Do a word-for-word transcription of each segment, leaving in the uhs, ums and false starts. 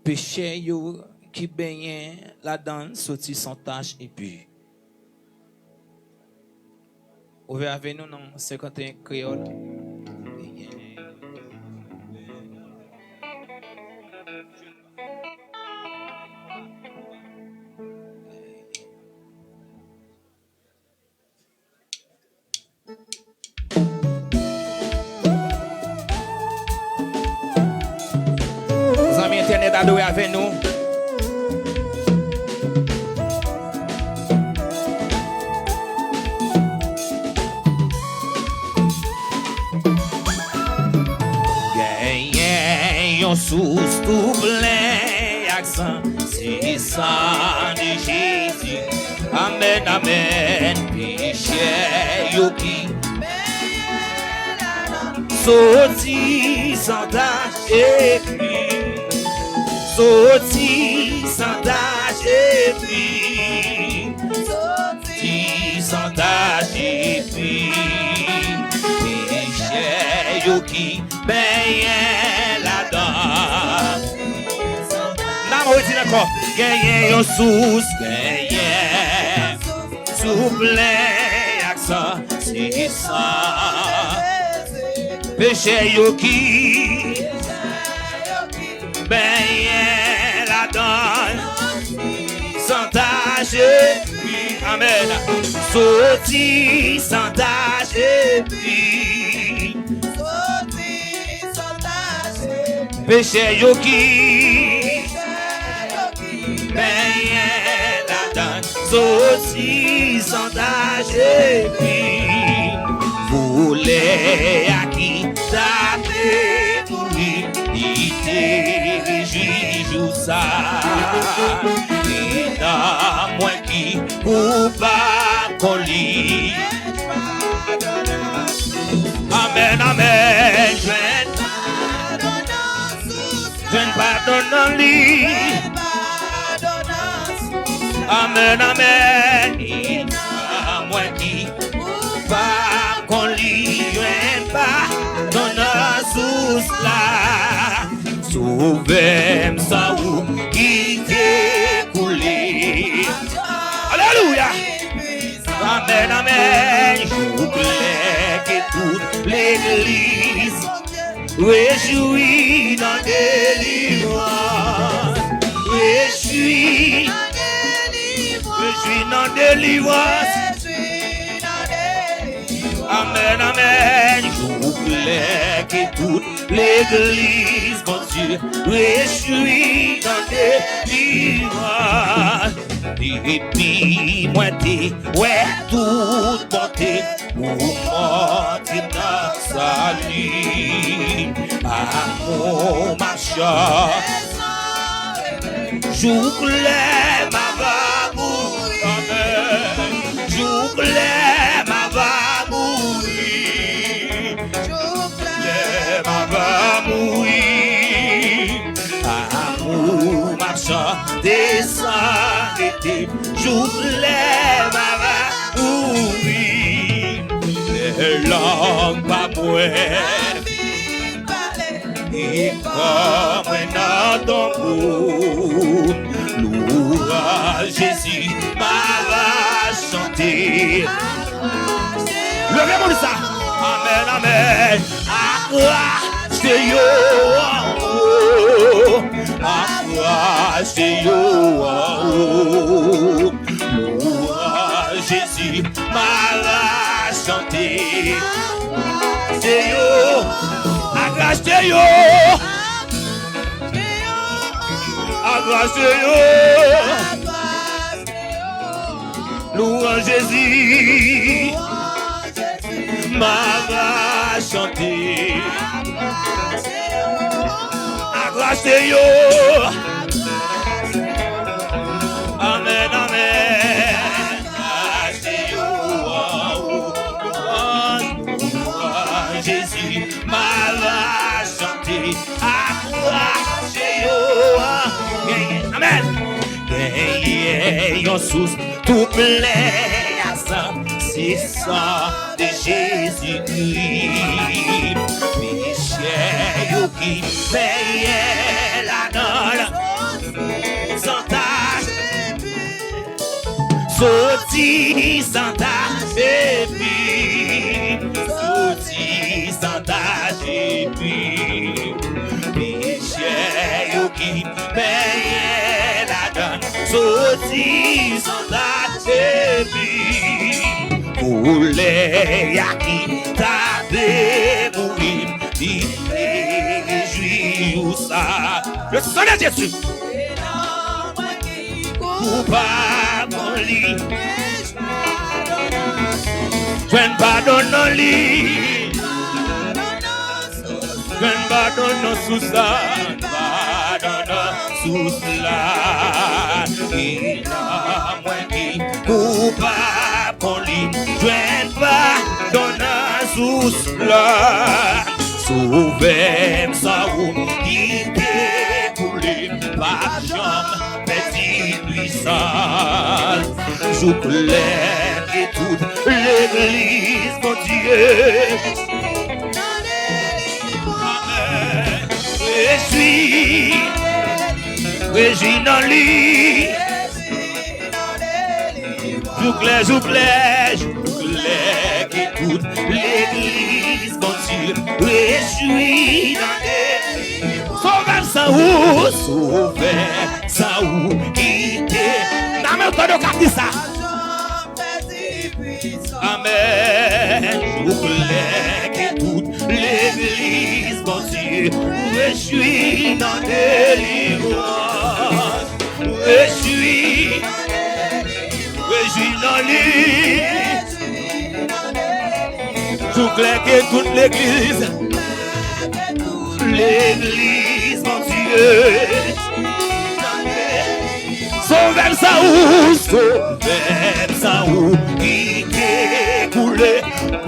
Peche yo ki benyen ladan l soti san tach e pi. Ouvè avè nou nan senkanteyen kreyòl. Zanmi entènèt, adore avè nou. Genyen yon sous tou plen ak san, se san de Jezi. Amèn, amèn. Peche yo ki soti san tach epi, soti san tach epi, soti san tach epi. Peche yo ki benyen ladan. N a redi l ankò. Genyen yon sous, genyen sous plen ak san, se san. Peche yo ki benyen ladan l san tach epi. Amèn. Soti san tach epi. Peche yo ki benyen ladan l soti san tach epi. Volè a ki ta te mouri, li te rejwi jou sa. E nanm mwen ki koupab kon li. Amèn, amèn. Jwenn jwenn padon nan li. Amèn, amèn. E nanm mwen ki pa kon li, jwenn padon nan sous la. Sovè m, san ou ki te koule. Alelouya. Amèn, amèn. Jou klè ke tout legliz rejwi nan delivrans. Rejwi. Rejwi nan delivrans. Amèn, amèn. Jou klè ke tout legliz Bondye rejwi nan delivrans. Depi mwen te wè tout bonte ou montre nan sali. Amou m ap chante jouk lè m ap mouri. Amèn. Jouk lè m ap mouri. Jouk lè m ap mouri. Amou m ap chante san rete. Jouk lè m ap mouri. Lè lang pa mwen fin pale, e kò mwen nan tonbo. Louanj Jezi m ap chante. Leve moun sa. Amèn, amèn. Ak rachte yo anwo. Ak rachte yo anwo. Louanj Jezi m ap chante. Se yo. Ak rachte yo. Ak rachte yo. Louanj Jezi. M ap chante. Ak rachte yo. Amèn, amèn. Ak rachte yo. Louanj, louanj Jezi. M ap chante. Ak rachte yo. Amèn. Genyen yon sous tou plen ak san, se san de Jezikri. Peche yo ki benyen ladan l. Soti san tach epi, soti san tach epi, pechè yo ki benyen ladan, soti san tach epi, kolè a ki ta vle mouri, li rejwi ou sa. Le sang de Jésus. Koupab an li. Jwenn padon nan li. Jwenn padon nan sous la. Padon nan sous la. Ki nan mwen ki koupab an li. Jwenn padon nan sous la. Sovè m san ou ki te koule, m p ap janm pèdi pwisans. Jouk lè ke tout legliz Bondye. Amèn. Rejwi, rejwi nan li. Jouk lè, jouk lè, jouk lè ke tout legliz Bondye rejwi nan li. Sovè m san ou, sovè m san ou ki te. Nan men w tande w k ap di sa. Amèn. Jouk lè ke tout legliz Bondye rejwi nan delivrans. Rejwi, rejwi nan li. Jouk lè ke tout legliz, legliz Bondye. Sovè m san ou, sovè m san ou ki te koule, p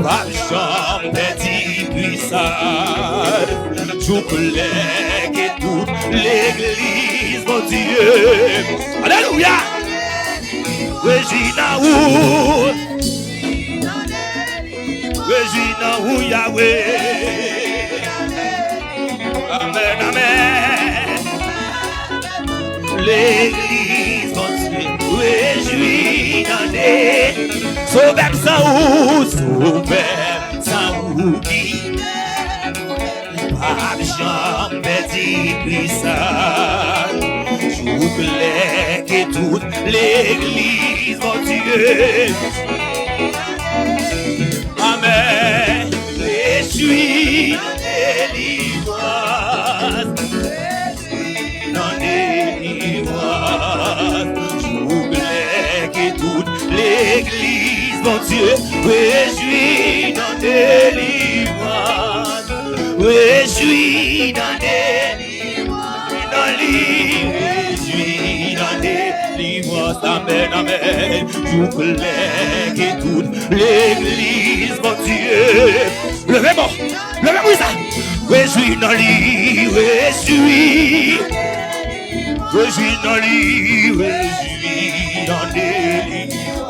ap janm pèdi pwisans. Jouk lè ke tout legliz Bondye. Alelouya! Rejwi nan ou. Rejwi nan ou, Yahweh. Amèn, amèn. Legliz Bondye, rejwi nan li. Sovè m san ou, sovè m san ou ki p ap janm pèdi pwisans. Jouk lè ke tout legliz Bondye. Amèn. Rejwi nan delivrans. Nan delivrans. Jouk lè ke tout legliz Bondye rejwi nan delivrans. Rejwi nan delivrans. Nan li, rejwi nan delivrans. Amèn, amèn. Jouk lè ke tout legliz Bondye. Leve bon. Leve pou sa. Rejwi nan li, rejwi. Rejwi nan li, rejwi nan li.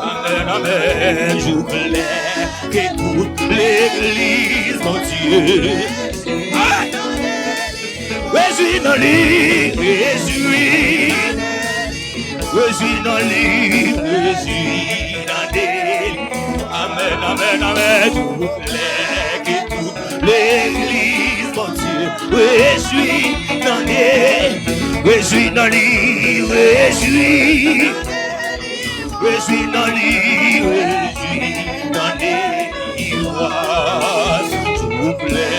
Amèn, amèn. Jouk lè ke tout legliz Bondye. Ay! Rejwi nan li, rejwi. Rejwi nan li, rejwi nan li. Amèn, amèn, amèn. Jouk lè ke tout legliz Bondye. Rejwi nan li, rejwi nan li, rejwi. Rejwi nan li, rejwi nan delivrans. Jouk lè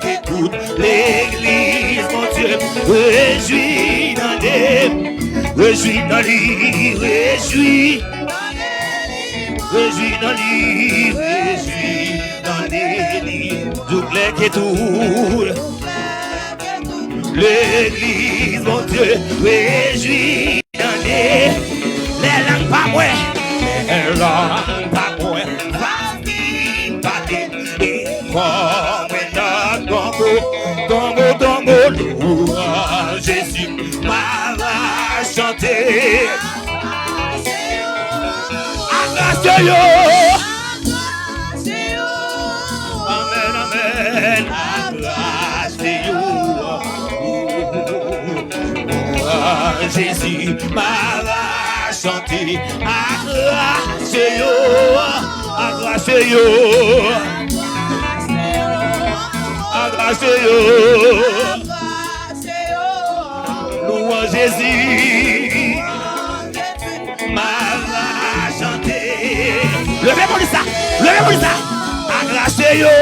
ke tout legliz Bondye rejwi nan li. Rejwi nan li, rejwi. Rejwi nan li, rejwi nan li. Jouk lè ke tout legliz Bondye rejwi nan li. Lè lang pa mwen, lè lang pa mwen pa vin pale, e kò mwen nan tonbo, tonbo, tonbo, louwanj Jezi, m a chante. Akrache yo. Amèn, amèn. Akrache yo. Louwanj Jezi, m a Chante, aklame yo, aklame yo, aklame yo. Louanj Jezi. M ap chante. Leve pou li sa. Leve pou li sa. Aklame yo.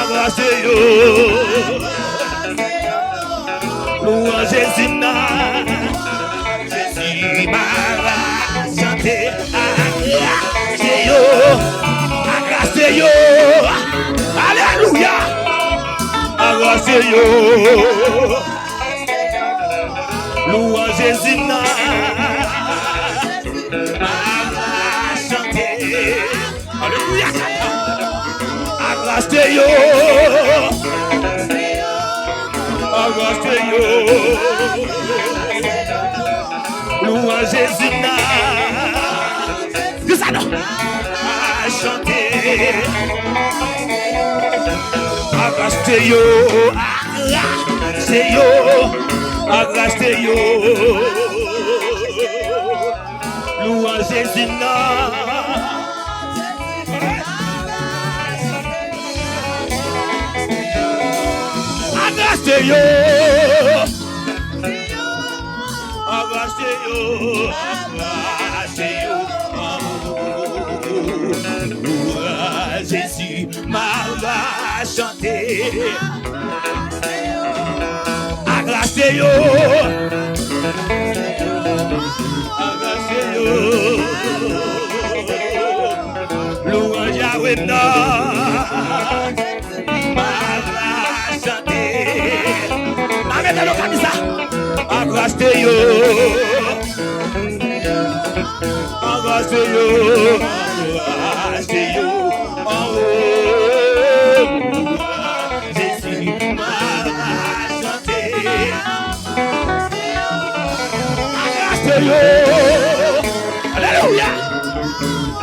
Aklame yo. Louanj Jezi m nan. Jezi m ap chante. Aklame yo. Aklame yo. Alelouya. Aklame yo. Louanj Jezi m nan. M ap chante. Alelouya. Aklame yo. Aklame yo. Louanj Jezi m nan. Di sa non. A chante. Aklame yo. Aklame yo. Aklame yo. Louanj Jezi m nan. Aklame yo. Aklame yo. Aklame yo. Louanj Jezi. M ap chante. Aklame yo. Aklame yo. Louanj Yahweh m nan. M ap chante. M ap mete lo kanisa. Aklame yo. Aklame yo, aklame yo, anwo. Jezi, m ap chante. Aklame yo, alelouya.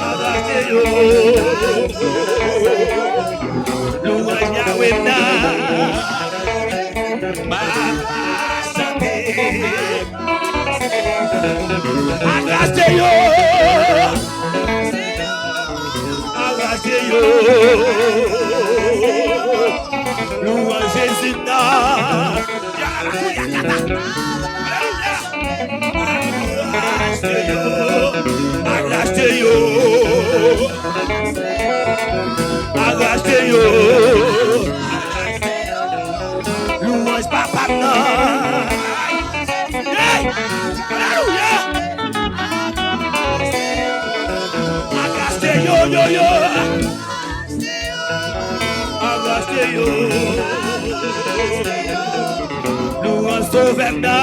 Aklame yo, louanj Yahweh m nan. M ap chante. Aklame yo. Aklame yo. Louanj Jezi nan. Aklame yo. Aklame yo. Aklame yo. Louanj papa m nan. Hey! Alelouya! Aklame yo, yo, yo. Aklame yo. Louanj Sovè m nan.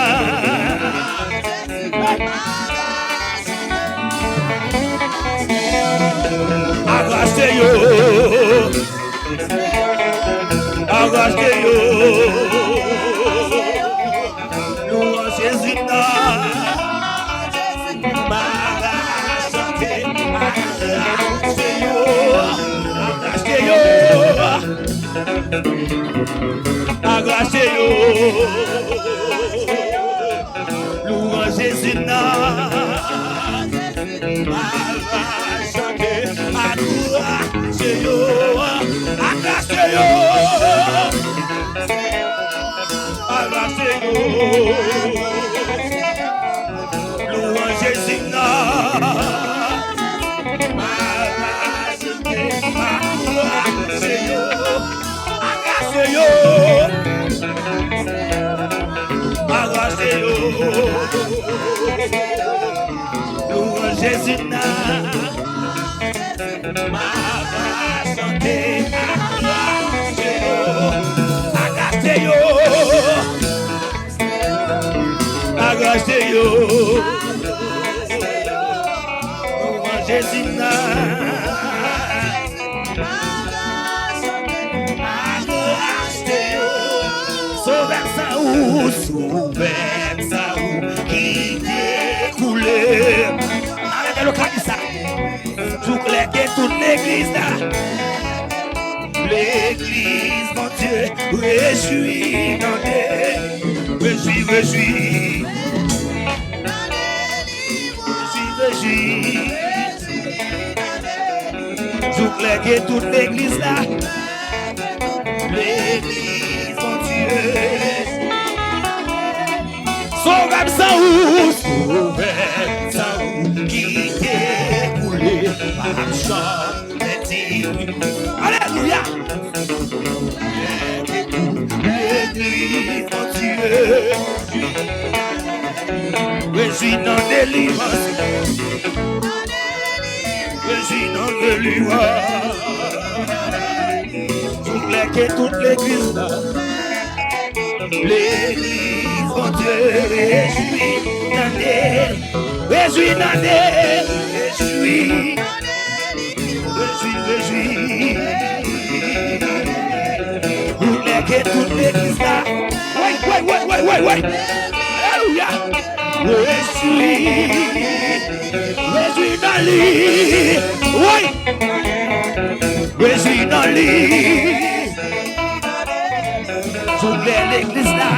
Aklame yo. Aklame yo. Louanj Jezi nan. M ap chante. Aklame yo. Aklame yo. Aklame yo. Louanj Jezi nan. M ap chante. Aklame yo. Aklame yo. Aklame yo. Louanj Jezi nan. M ap chante. Aklame yo. Aklame yo. Aklame yo. Louanj Jezi nan. M ap chante. Aklame yo. Aklame yo. Aklame yo. Louanj Jezi nan. Aklame yo. Sovè sa ou, Sovè sa ou ki te koule. Arete lo kanisa. Sou klète tout legliz la. Legliz Bondye, rejwi, tande. Rejwi, rejwi. Lège tout legliz la. Legliz Bondye. Sovè m san ou, Sovè m san ou ki te koule, pa m janm pèdi. Alelouya! Legliz Bondye. Rejwi nan delivrans. Rejwi nan delivrans. Sou klè ke tout legliz la. Legliz Bondye rejwi nan delivrans. Rejwi nan delivrans. Rejwi. Rejwi, rejwi. Sou klè ke tout legliz la. Woy, woy, woy, woy, woy, woy. Alelouya. Rejwi. Rejwi nan li. Woy. Rejwi nan li. Sou klè legliz la.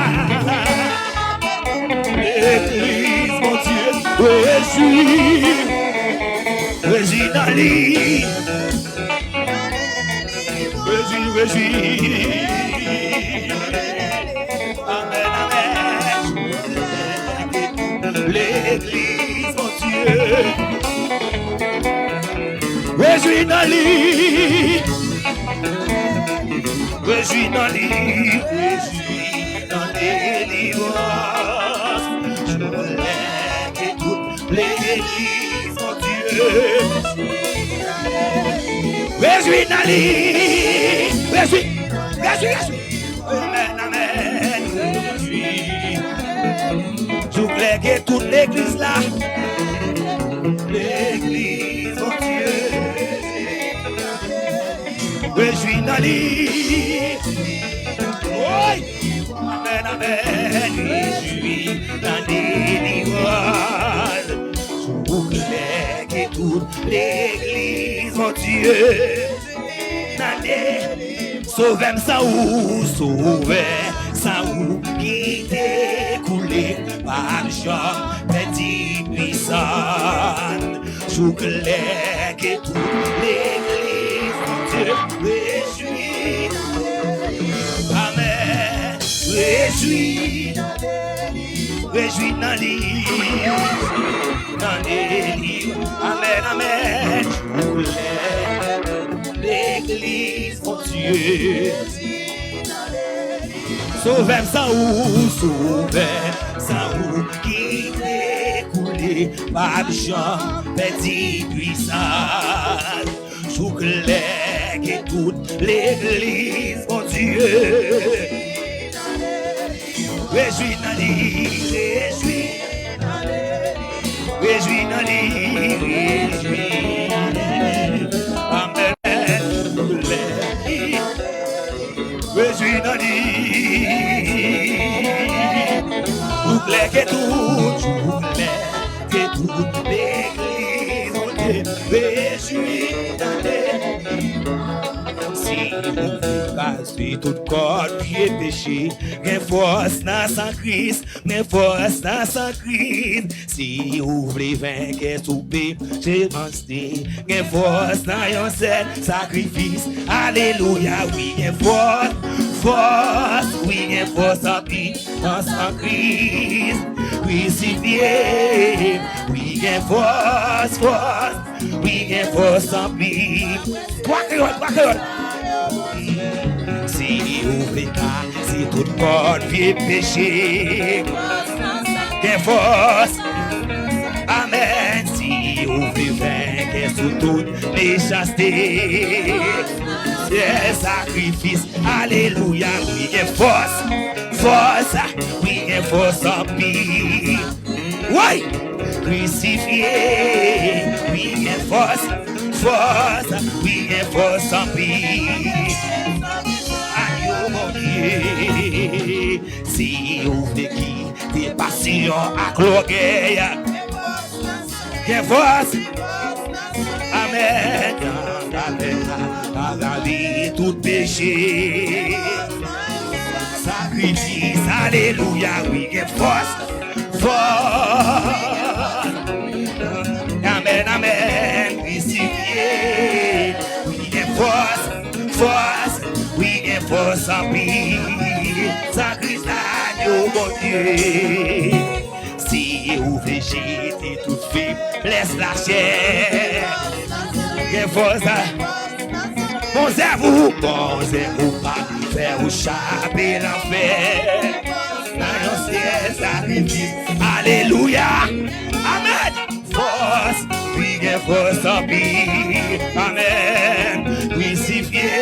Legliz Bondye. Rejwi. Rejwi nan li. Rejwi, rejwi. Amèn, amèn. Legliz Bondye. Rejwi nan li. Rejwi nan li. Rejwi nan delivrans. Sou klè ke tout legliz Bondye. Rejwi nan li. Rejwi. Rejwi, rejwi. Amèn, amèn. Rejwi. Sou klè ke tout legliz la. Legliz Bondye. Rejwi nan li. Woy. Amèn, amèn. Rejwi nan delivrans. Sou klè ke tout legliz Bondye. Nan de. Sovè m san ou, Sovè san ou ki te koule, pa janm pèdi pwisans. Sou klè ke tout legliz Bondye rejwi. Amèn. Rejwi. Rejwi nan li. Nan li. Amèn, amèn. Sou klè ke tout legliz Bondye. Sovè m san ou, Sovè m san ou ki te koule, pa janm pèdi pwisans. Sou klè ke tout legliz Bondye. Rejwi nan li, rejwi. Rejwi nan li, rejwi. Amèn. Rejwi nan li. Pou klè ke tout, pou klè ke tout legliz Bondye. Rejwi nan li. Si ou vle kraze tout kòd pye peche, gen fòs nan san Kris. Gen fòs nan san Kris. Si ou vle venke sou peche, panse gen fòs nan yon sèl sakrifis. Alelouya, wi, gen fòs, fòs, wi, gen fòs anpil nan san Kris. Krisifye, wi, gen fòs, fòs. Wi, gen fòs anpil. Twa kreyòl, twa kreyòl. Si ou vle kraze tout kòd vye peche, gen fòs. Amèn. Si ou vle venke sou tout mechanste, se sakrifis. Alelouya. Wi, gen fòs. Fòs. Wi, gen fòs anpil. Woy! Krisifye, wi, gen fòs, fòs, wi, gen fòs anpil. Ayo, Bondye, si ou vle kite pasyon ak lògèy, gen fòs. Amèn. Amèn. Rayi tout peche. Sakrifis, alelouya, wi, gen fòs. Fòs. Amèn, amèn. Krisifye. Wi, Fòs anpil, san Kris agno Bondye. Si ou vle jete tout feblès lachè, gen fòs a. Bon zèv ou, bon zèv ou pa fè ou chape lanfè. Nan yon sèl sakrifis. Alelouya. Amèn. Fòs, wi gen fòs anpil. Amèn. Krisifye,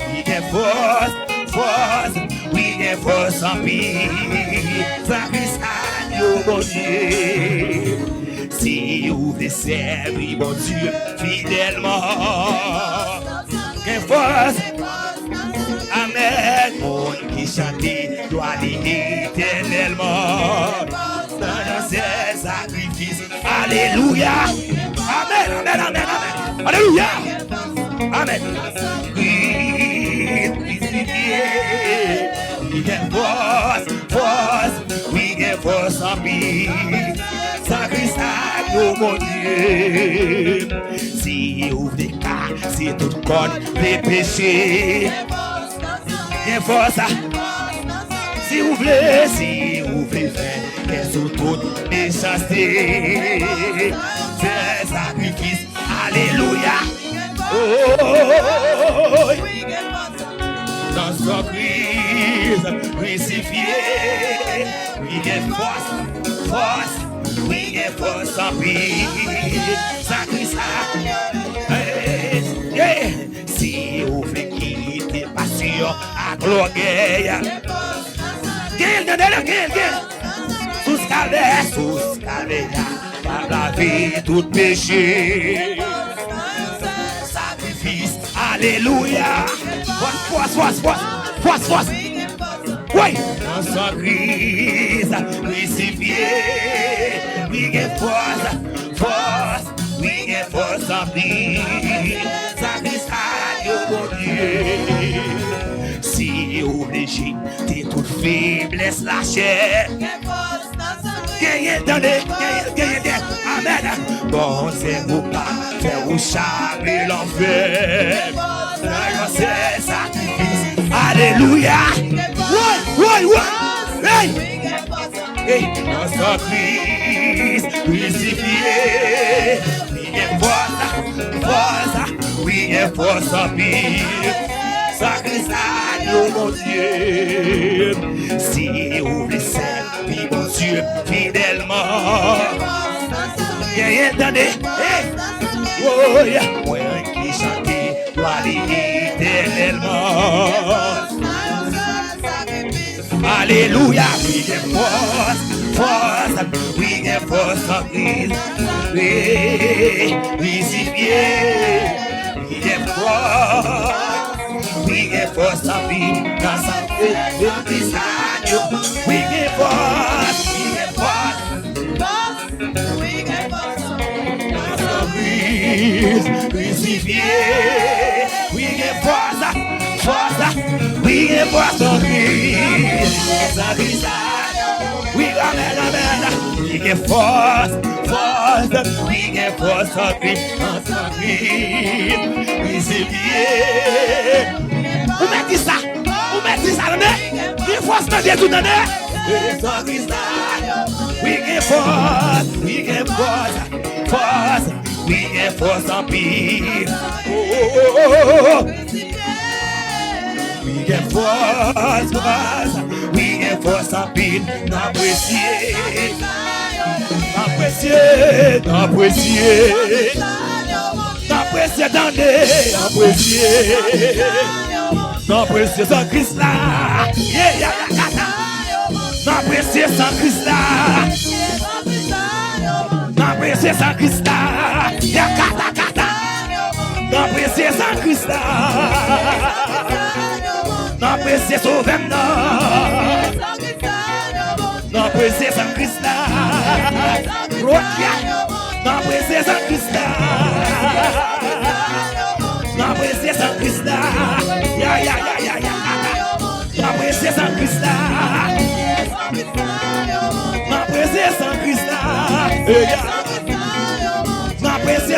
wi gen fòs, fòs, wi gen fòs anpil. San Kris agno Bondye. Si ou vle sèvi Bondye fidèlman, gen fòs. Amèn. Moun ki chante glwa li etènèlman. Nan yon sèl sakrifis. Alelouya. Amèn, amèn, amèn, amèn. Alelouya. Amèn. Kris, Kris, Kris, li gen fòs, fòs, wi gen fòs anpil. San Kris agno Bondye. Si ou vle kase tout kòd de peche, gen fòs a. Si ou vle, si ou vle fè kè sou tout mechanste, fè sakrifis. Alelouya. Oy. Nan san Kris krisifye, wi gen fòs, fòs, wi gen fòs anpil. San Kris la, hey, yeah. Si ou vle kite pasyon ak lògèy, gen l, tande la, gen l, gen l. Sous kalvè, sous kalvè a, k ap lave tout peche. Sakrifis, alelouya. Fòs, fòs, fòs, fòs, fòs, fòs. Wi. Nan san Kris krisifye, wi gen fòs, fòs, wi gen fòs anpil. San Kris agno Bondye. Si ou vle jete tout feblès lachè, genyen, tande, genyen, genyen, genyen. Amèn. Bon zèv ou pa fè ou chape lanfè. Nan yon sèl sakrifis. Alelouya. Woy, woy, woy. Hey. Hey, nan san Kris krisifye, wi gen fòs, fòs, wi gen fòs anpil. San Kris agno Bondye. Si ou vle sèvi Bondye fidèlman, genyen, tande, hey, oh, yeah. Mwen ki chante glwa li etènèlman. Alelouya, wi gen fòs, fòs, wi gen fòs an Kris. Wi, wi, si byen, wi gen fòs, wi gen fòs an Kris. Nan san Kris, wi gen fòs, wi gen fòs. Nan san Kris, krisifye. Wi gen fòs, fòs, wi gen fòs an Kris. San Kris la. Wi, amèn, amèn. Wi gen fòs, fòs, wi gen fòs an Kris. Nan san Kris, krisifye. Ou mèt di sa, ou mèt di sa, tande. Gen fòs nan Jezi, tande. San Kris la. Wi gen fòs, wi gen fòs, fòs, wi gen fòs anpil. Oh, oh, oh, oh, oh. Wi gen fòs, fòs, wi gen fòs anpil. N apresye, n apresye, n apresye. N apresye, tande, n apresye. N apresye san Kris la. Yeah, yeah, yeah, yeah, yeah. N apresye san Kris la. N apresye san Kris la. Yakata, kata. N apresye san Kris la. N apresye Sovè m nan. N apresye san Kris la. Glwa. N apresye san Kris la. N apresye san Kris la. Ya, ya, ya, ya, ya. N apresye san Kris la. N apresye san Kris la. Eya.